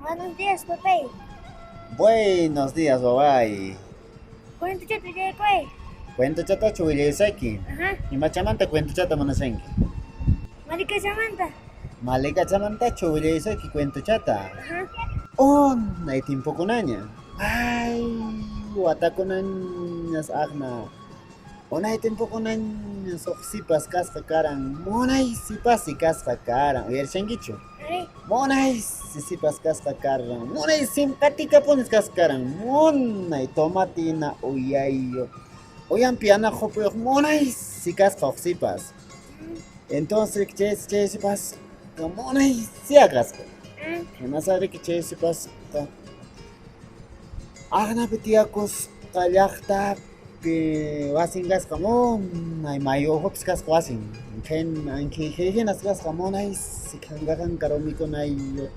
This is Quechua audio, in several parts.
Buenos días, papay. Buenos días, waway. Cuentochata willaykuway. Cuentochatachu willayusayki? Ajá. Imachamanta cuentochata munashanki? Malikachamanta. Malikachamantachu willayusayki cuentochata? Ajá. Unay timpukunaña. Ay, watakunañas aqna. Unay timpukunañas huk sipas kasqa karan. Munay sipasi kasqa karan. Uyarishankichu? Arí. Munaysi sipas kasqa karan. Munay simpatikapunis kasqa karan. Munay tomate hina uyayuq. Uyanpi yana qhupuyuq munaysi kasqa huk sipas. Entonces chay sipasqa munaysiya kasqa. Hinaspa riki chay sipasqa aqnapi tiyakusqa llaqtapi wasin kasqa munay mayu ukhupis kasqa wasin. Hinas kasqa munaysi khanka khanka rumikunayuq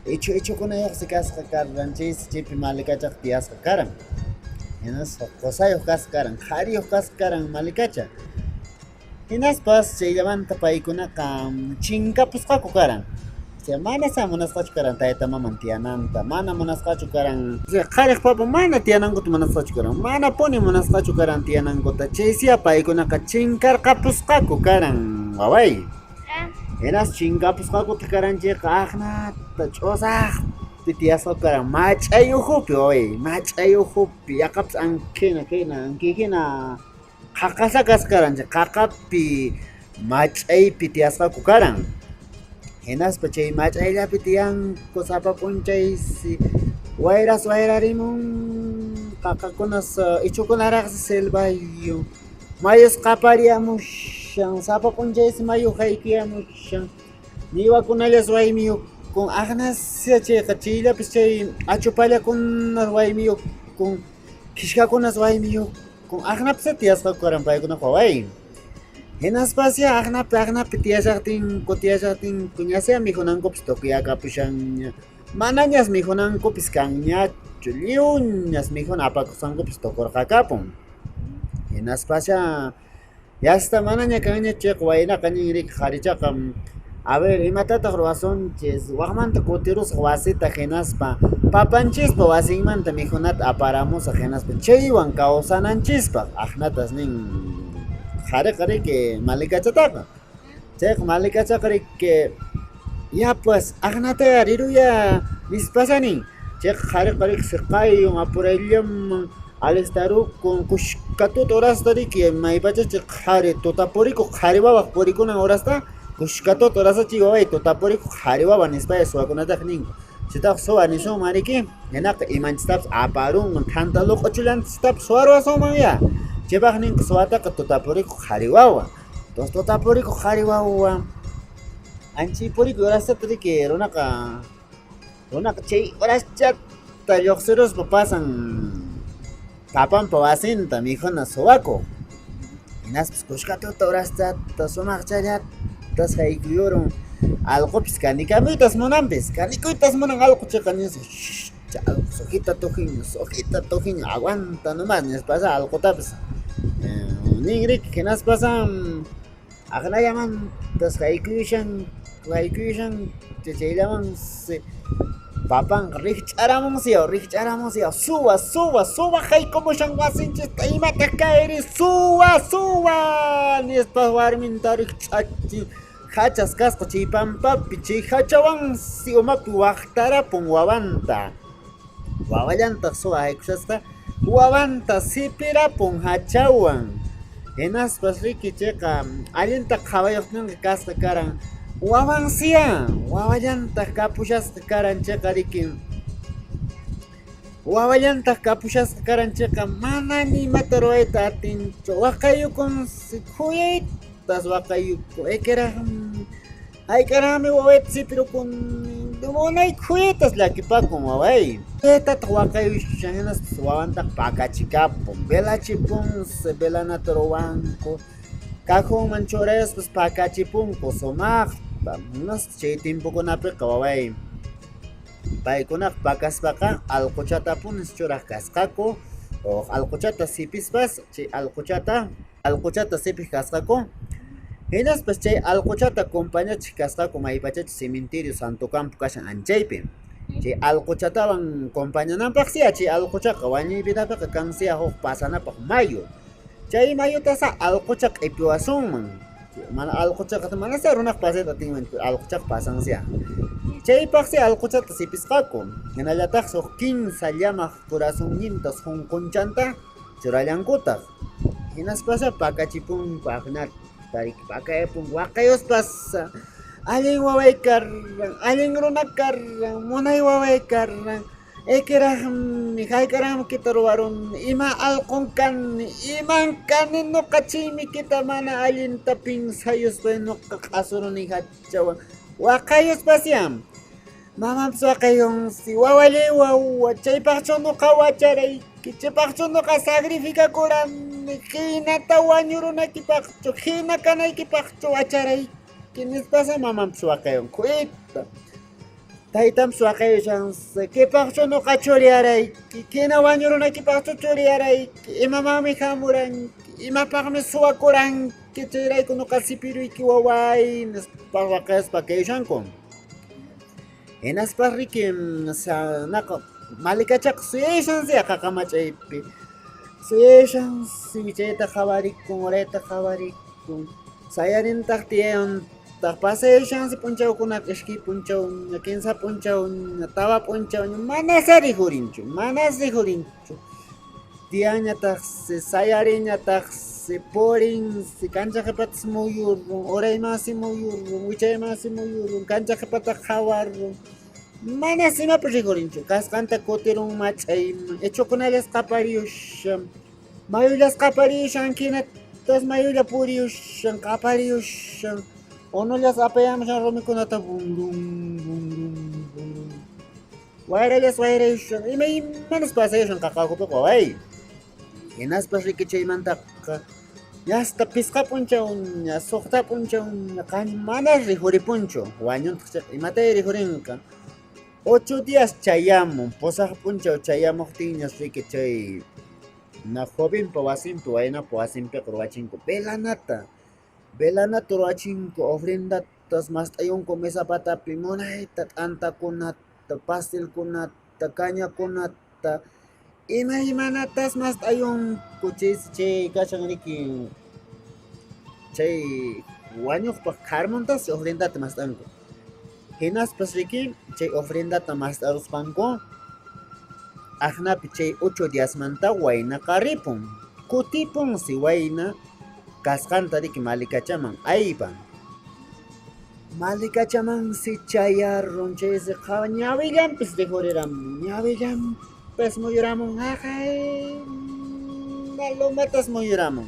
ichhu ichhukunayuqsi kasqa karan chaysi chaypi malikachaqa tiyasqa karan. Hinaspa qusayuq kasqa karan qhariyuq kasqa karan malikacha. Hinaspas chayllamanta paykunaqa chinkapusqaku karan. Osea manasá munasqachu karan tayta maman tiyananta, mana munasqachu karan qhariq papa mana tiyanankuta munasqachu karan, manapuni munasqachu karan tiyanankuta. Chaysiya paykunaqa chinkarqapusqaku karan, waway. Hinas chinkapusqakutaq karan chayqa aqnata ch'usaqpi tiyasqaku karan mach'ay ukhupi, waway, mach'ay ukhupi yaqapas ankhina hina, anki hina qaqasa kasqa karan chay qaqapi mach'aypi tiyasqaku karan. Hinaspa chay mach'ayllapi tiyanku sapa p'unchaysi wayras wayrarimun qaqakunas ichhukunaraqsi selvayu mayus qapariyamushan sapa p'unchaysi mayu haykuyamushan ñiwakunallas waymiyukun aqnasya chayqa chayllapis chay achupallakunas waymiyukun khishkakunas waymiyukun aqnapis tiyasqaku karan paykunaqa waway. Hinaspasya aqnapi aqnapi tiyashaqtinku tiyashaqtinku ñasya mikhunankupis tukuyakapushanña manañas mikhunankupis kanñachu lliwñas mikhuna apakusqankupis tukurqakapun. Hinaspasya yasta manaña kanñachu chayqa waynaqa ñin riki qharichaqa a ver imatataq ruwasunchis waqmanta kutirusaq wasita hinaspa papanchispa wasinmanta mikhunata aparamusaq hinaspa chaywan kawsananchispaq aqnatas nin qhariqa riki malikachataqa. Chayqa malikachaqa riki ya pues aqnataya riruya nispasya nin. Chayqa qhariqa riki siqayun apurayllaman alistarukun kushka tuta horasta riki maypachachi qhari tuta purikuq qhari wawaq purikunan horasta kushka tuta horasta chay waway tuta purikuq qhari wawa nispaya suwakunataqa ninku. Chaytaqa suwa nisunman riki hinaqa imanchistapas aparunman thanta luq'uchullanchistapas suwaruwasunmanya. Chaypaq ninku suwataqa tuta purikuq qhari wawa. Entonces tuta purikuq qhari wawa anchay purikuy horastata riki runaqa runaqa chay horaschata lluqsiruspa pasan papanpa wasinta mikhuna suwakuq. Hinaspas kushka tuta horaschata sumaqchallatas haykuyurun allqupis kanikamuytas munanpis kanikuytas munan allqu chayqa ñisqa allqu sujita tujiño sujita tujiño aguanta nomás nispasá allqutapis nin riki hinaspasá aqnallamantas haykuyushan haykuyushan chayllamansi papanqa rikch'aramunsiyaw rikch'aramunsiyaw suwa suwa suwa haykumushan wasinchista imataq kayri suwa suwa nispa warminta rikch'achin hachas kasqa chay pampapi chay hachawansi umapi waqtarapun wawanta wawallantaq suwa haykushasqa wawanta sipirapun hachawan hinaspas riki chayqa allinta qhawayuqtinqa kasqa karan wawansiya wawallantaq kapushasqa karan chayqa riki wawallantaq kapushasqa karan chayqa mana ni imata ruwayta atinchu waqayukunsi khuyaytas waqayukun hayk'araqmi hayk'araqmi wawayta sipirukuni munay khuyaytas llakipakun waway. Chaytataq waqayushan hinaspas wawantaqa pakachikapun velachipunsi velanata ruwanku cajonman churayaspas pakachipunku sumaqta hinaspa chay timpukunapiqa waway paykunaqa pakaspaqa allquchatapunis churaq kasqaku allquchata sipispas chay allquchata sipiq kasqaku hinaspas chay allquchata compañachiq kasqaku maypachachu cementerio Santo Campo kashan anchaypi. Chay allquchatawan compañananpaqsiya chay allquchaqa wañuy vidapiqa kansiya huk pasanapaq mayu. Chay mayutasa allqucha q'ipiwasunman. Mana allquchaqa manasya runaq pasayta atinmanchu, allquchaqa pasansiya. Chaypaqsi allquchata sipisqaku. Hinallataqsi huk kinsa llamaq corazonninta sunqunchanta churallankutaq. Hinaspasya pakachipunku aknata pakayapun waqayuspas allin waway karran, allin runa karran, munay waway karran. Ekiraqmi hayk'araqmi kita ruwaruni, ima allqun kani, iman kani nuqa chaymi kita mana allinta pinsayuspa nuqa q'asuruni hachawan. Waqayuspasyam. Mamanpas waqayunsi, wawallay wawa, chaypaqchu nuqa wacharayki, chaypaqchu nuqa sacrificakurani, hinata wañurunaykipaqchu, hina kanaykipaqchu wacharayki, nispasya mamanpas waqayun khuyta. Taytanpas waqayushansi, kipaqchu nuqa churiyarayki, hina wañurunaykipaqchu churiyarayki, imamanmi hamuranki, imapaqmi suwakuranki, chayrayku nuqa sipiruyki waway, nispa waqayuspa kayushanku. Hinaspas riki naqa malikachaqa suyashansi qaqa mach'aypi. Suyashansi wichayta qhawarikun, urayta qhawarikun, sayarintaq tiyayuntaq pasayashansi p'unchawkunaqa iskay p'unchawña, kinsa p'unchawña, tawa p'unchawña, manasá rikhurinchu, manas rikhurinchu. Tiyanñataqsi, sayariñataqsi, purinsi, kancha qhipatas muyurun, uraymansi muyurun, wichaymansi muyurun, kancha qhipata qhawarun. Manas imapas rikhurinchu, kasqanta kutirun mach'ayman, ichukunallas qapariyushan, mayullas qapariyushan, hinatas mayulla puriyushan, qapariyushan, unullas apayamushan rumikunata bunrun, bunrun, bunrun. Wayrallas wayrayushan, imaymanas pasayushan qaqakupiqa waway. Hinaspas riki chaymantaqa yasta pisqa p'unchawña, suqta p'unchawña, qan manas rikhuripunchu, wañuntaq chayqa imatay rikhurinqa. 8 días chayamun, pusaq p'unchaw chayamuqtinñas riki chay na jovenpa wasinpi, waynapa wasinpiqa ruwachinku velanata. Velanata ruwachinku, ofrendatas mast'ayunku mesa patapi munayta t'antakunata, pastelkunata, cañakunata, imaymanatas mast'ayunku chaysi chay kashan riki chay wañuqpaq kharmuntas ofrendata mast'anku. Hinaspas riki chay ofrendata mast'aruspanku aqnapi chay 8 diasmanta waynaqa ripun. Kutipunsi wayna kasqanta riki malikachaman aypan. Malikachamansi chayarun chaysi ñawillanpis rikhuriramun, ñawillanpis muyuramun, haqay lomatas muyuramun.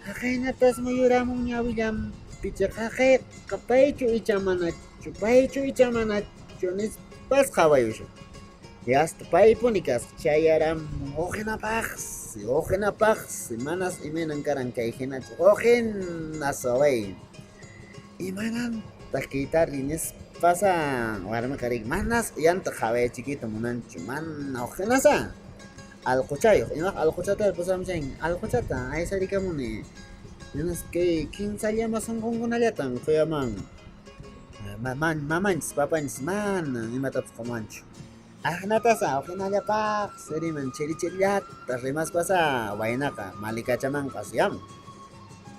Haqaynatas muyuramun ñawillanpi chayqa haqayqa paychu icha manachu, paychu icha manachu nispas qhawayushan. Yasta paypuni kasqa chayaramun uqhinapaqsi, uqhinapaqsi, manas imaynan karan kay hinachu, uqhinas waway. Imanantaq kaytari nispasa warmiqa riki manas uyanta qhawayachikuyta munanchu, mana uqhinasa. Allquchayuq, imaq allquchata pusamushan, allquchata aysarikamuni. Hinas kay kinsa llama sunqunkunallatan quyaman. Mamanchis, papanchis mana imatapas qumanchu. Aqnatasa uqhinallapaqsi riman chiri chirillata rimaspasa waynaqa malikachamanqa asuyamun.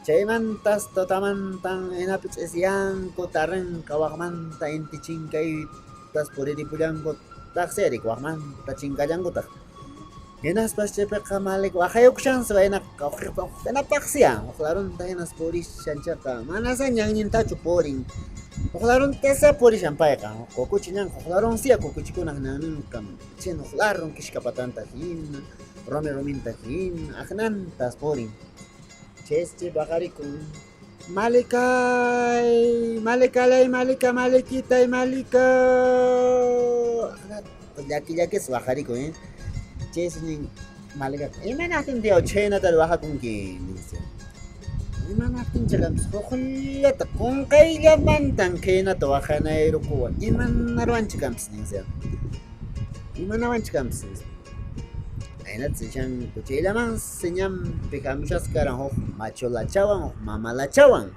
Chaymantas tutamantan hinapi ch'isiyanku tarrinqa waqmanta inti chinkaytas puriripullanku taqsi riki waqmanta chinkallankutaq. Hinaspas chaypiqa malik waqayukushansi waynaqa uqhinapaqsiya uqlarunta hinas purishan chayqa manasá ñannintachu purin. Uqlaruntasa purishan payqa kukuchi ñanqa uqlarunsiya kukuchikunaq ñanninqa chayna uqlarun kishka patanta hina, rumi ruminta hina aqnantas purin. Chaysi chay paqarikun malikay, malikalay, malika, malikitay, malika. Aqnata llaki llakis waqarikun, Chaysi nin malikaqa, imanaqtin tiyaw chhaynatari waqakunki ninsi. Imanaqtin chayqanpis huqllata qunqayllamantan khaynata waqanayrukuwan, imanaruwanchik kanpis ninsi. Imanawanchik kanpis ninsi. Ahinata nishanku chayllamansi ñanpi hamushasqa karan huk machulachawan huk mamalachawan.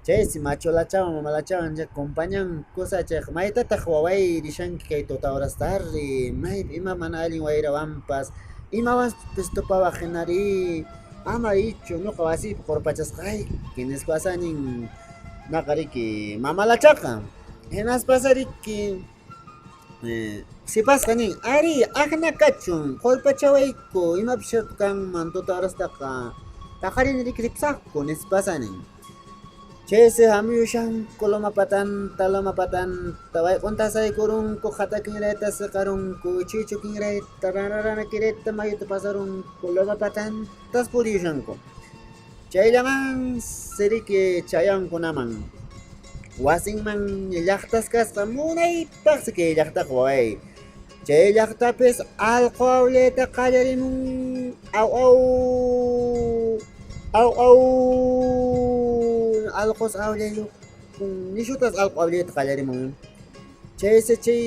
Chaysi machulachawan mamalachawan chay compañankusa chayqa maytataq waway rishanki kay tuta horastari maypi ima mana allin wayrawanpas imawanpis tupawaq hinari ama ichu nuqa wasiypi qurpachasqayki nispasa nin naqa riki mamalachaqa hinaspasa riki Sipasqa nin, Arí, akna kachun, qurpachawayku, imapis kanman tuta horastaqa paqarini riki ripusaqku, nispasa nin. Chaysi hamuyushanku loma patanta, loma patanta, wayq'unta saykurunku, qhata kinrayta siqarunku, chichu kinrayta, rana rana kirayta mayuta pasarunku, loma patantas puriyushanku. Chayllamansi riki chayankunaman. Wasinman llaqtas kasqa munaypaqsi kay llaqtaqa waway. Chay llaqtapis allqu awllayta qallarimun aw aw aw aw allqus awllayukun nishutas allqu awllayta qallarimun. Chaysi chay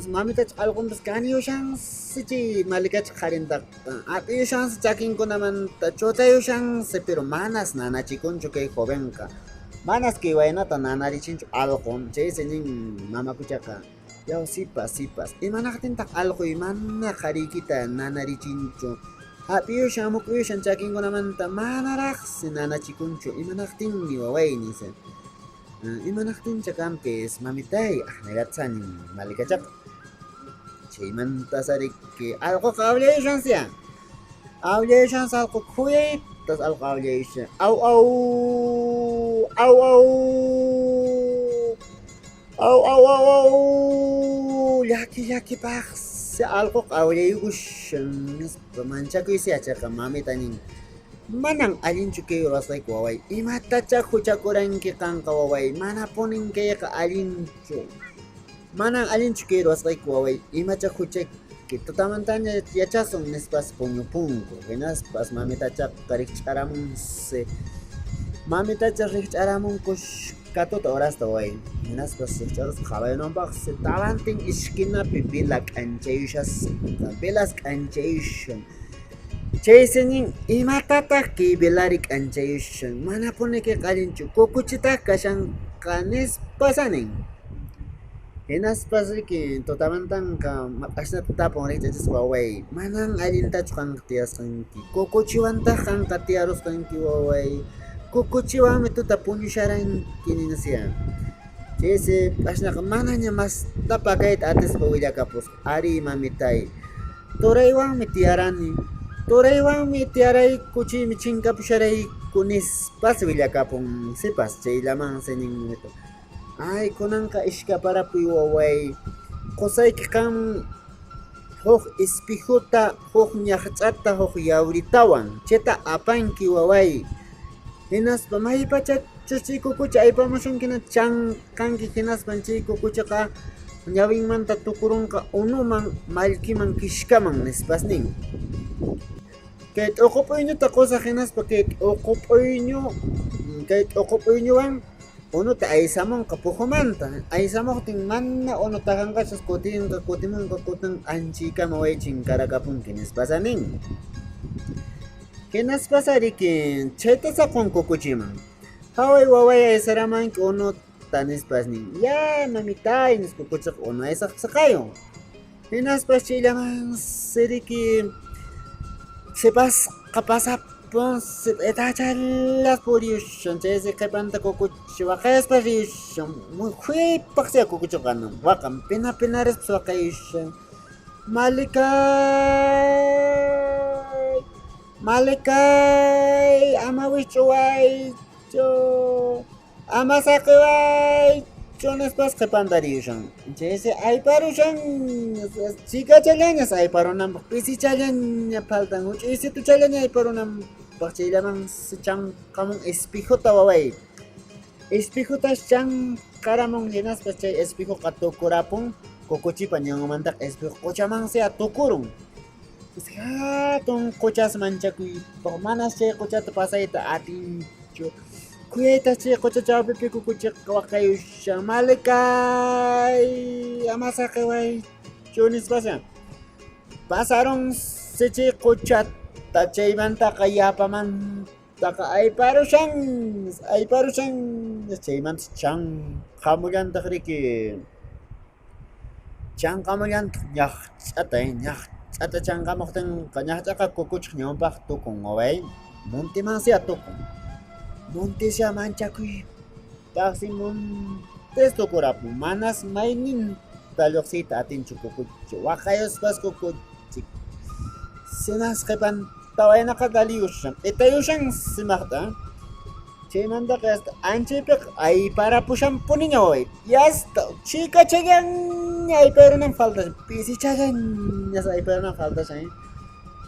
mamitacha allqunpas kaniyushansi chay malikacha qharintaqa ap'iyushansi chakinkunamanta chutayushansi pero manas nanachikunchu kay jovenqa manas kay waynata nanarichinchu allqun chaysi nin mamakuchaqa yaw sipas sipas imanaqtintaq allquy mana qhariykita nanarichinchu hap'iyushan muk'uyushan chakinkunamanta manaraqsi nanachikunchu imanaqtinmi waway ninsi. Imanaqtincha kanpis mamitay aqnallatsa nin malikachaqa. Chaymantas ariki allquqa awllayushansya. Awllayushansi allqu khuyaytas allqu awllayushan. Aw aw aw aw aw aw aw aw llaki llakipaqsi allquqa awllayukushan nispa manchakuysi chayqa mamita nin. Manan allinchu kay ruwasqayki waway. Imatachá huchakuranki qanqa waway. Manapunin kayqa allinchu. Manan allinchu kay ruwasqayki waway. Imacha huchayki tutamantaña yachasun nispas puñupunku. Hinaspas mamitachaqa rikch'aramunsi. Mamitacha rikch'aramun kushka tuta horasta waway. Hinaspas rikch'aruspa qhawarinanpaqsi tawantin esquinapi vela k'anchayushasqa. Velas k'anchayushan. Chaysi nin, Imatataq kay velari k'anchayushan? Manapuni kayqa allinchu, kukuchitaq kashanqa, nispasá nin. Hinaspas riki tutamantanqa map'ashnata tapun rikch'achispa waway, manan allintachu qanqa tiyasqanki, kukuchiwantaq qanqa tiyarusqanki waway, kukuchiwanmi tuta puñusharanki ninasya. Chaysi p'ashnaqa manaña masta pakayta atispa willakapusqa, arí mamitay. Turaywanmi tiyarani, turaywanmi tiyarayku chaymi chinkapusharayku nispas willakapun sipas chayllamansi nin mamita. Ay kunanqa ishkaparapuy waway, qusayki qan huk espejota, huk ñaqch'ata, huk yawritawan chayta apanki waway. Hinaspa maypachachus chay kukucha aypamusunkina chanqanki hinaspan chay kukuchaqa ñawinmanta tukurunqa unuman mallkiman kishkaman nispas nin. Kay t'uqu p'uyñuta qusaq hinaspa kay t'uqu p'uyñu kay t'uqu p'uyñuwan unuta aysamunqa pujumanta aysamuqtin mana unu tajanqachus kutinqa kutimunqa kutin anchiykama way chinkarakapunki nispasa nin. Hinaspas riki chayta saqun kukuchiman. Haway waway aysaramanki unuta nispas nin. Ya mamitay nispa kukuchiqa unu aysaq saqayun. Hinaspas chayllamansi riki sipasqa pasapun etachallas puriyushan chaysi qhipanta kukuchi waqayaspa riyushan khuyaypaqsi kukuchiqa waqan pina pinarispas waqayushan. Malikay, malikay, ama wijch'uwaychu, ama saqiwaychu nispas qhipanta riyushan. Chaysi ayparushan, chikachallañas ayparunanpaq, pisichallaña faltan, huch'uysituchallaña ayparunanpaq, chayllamansi chanqamun espejota waway. Espejotas chanqaramun hinaspa chay espejoqa tukurapun kukuchipa ñanmantaqa espejo quchamansiya tukurun. Hatun quchas manchakuypaq manas chay quchata pasayta atinchu. Khuyaytas chay qucha chawpipi kukuchiqa waqayushan malikay ama saqiwaychu nispasya. Pasarun chay quchata chaymantaqa yapamanta Taqa ayparushan, ayparushan. Chaymanta chanqamullantaq riki, chanqamullantaq ñaqch'ata, ñaqch'ata chanqamuqtinqa ñaqch'aqa kukuchiq ñawpaq tukun waway, montimansiya tukun, montesya manchakuypaqsi montes tukurapun, manas mayninta lluqsiyta atinchu kukuchi, waqayuspas kukuchi, sinas qhipanta waynaqa daliyushan, p'itayushan simaqta, chaymantaqa hasta anchaypiqa ayparapushanpuniña waway, yasta chikachallaña ayparunan faltashan, pisichallañas ayparunan faltashan,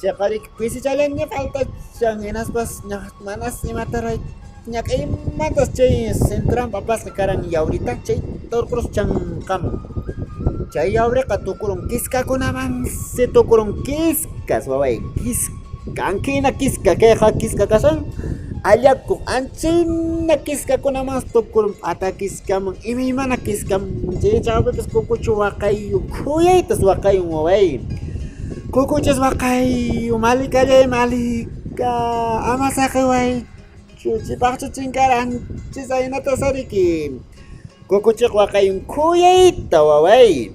chayqa riki pisichallaña faltashan, hinaspas manas imata ñak'aymantas chay centranpa apasqa karan yawrita, chay turqurus chanqamun, chay yawriqa tukurun kiskakunamansi tukurun kiskas waway, kiska ankina kiska kayqa kiska kashan allakuq anchayna kiskakunamansi tukurun p'ata kiskaman imaymana kiskaman, chay chawpipas kukuchu waqayun khuyaytas waqayun waway, kukuchis waqayun malikallay malika ama saqiwaychu chipaqchu chinkaranchis ahinatas riki kukuchiqa waqayun khuyayta waway.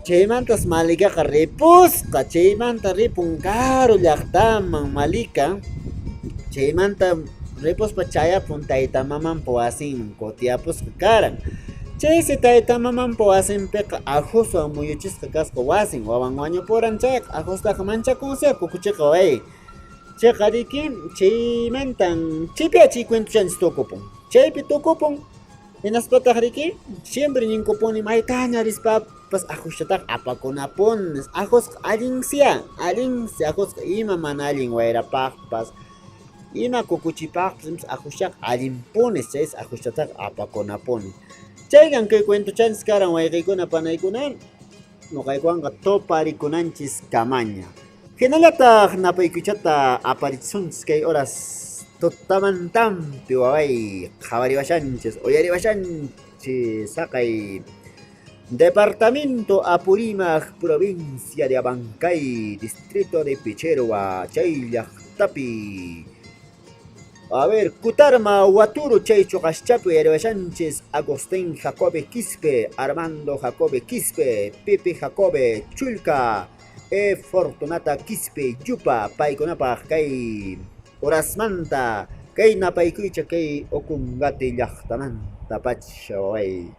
Chaymantas Malikaqa ripusqa, chaymanta ripun karu llaqtaman Malika, chaymanta ripuspa chayapun tayta mamanpa wasinman kutiyapusqa karan. Chaysi tayta mamanpa wasinpiqa ajuswan muyuchisqa kasqa wasin, wawan wañupuran chayqa ajustaqa manchakunsiya kukuchiqa waway. Chayqa riki chaymantan chaypiya chay cuentuchanchis tukupun, chaypi tukupun. Hinaspataq riki siempre ninkupuni maytaña rispapas ajuschataqa apakunapunis, ajusqa allinsiya, allinsi ajusqa ima mana allin wayrapaqpas, ima kukuchipaqpas imapas ajuschaqa allinpunis, chaysi ajuschataqa apakunapuni. Chayllan kay cuentuchanchis karan wayqiykuna panaykuna, nuqaykuwanqa tuparikunanchis kamaña. Hinallataq napaykuchata aparichisunchis kay horas tutamantampi waway qhawariwashanchis, uyariwashanchis saqay Departamento Apurímac, provincia de Abancay, distrito de Picherwa, chay llaqtapi. A ver, Kutarma, Huaturo, chay chuqaschapi uyariwashanchis Agustín Jacobe Quispe, Armando Jacobe Quispe, Pipi Jacobe Chulca, E Fortunata Quispe Yupa, paykunapaq kay horasmanta, kay napaykuycha kay Ocongate llaqtamanta pacha waway.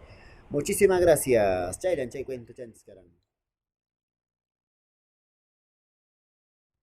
Muchísimas gracias. Chayllan chay cuento chanchis karan.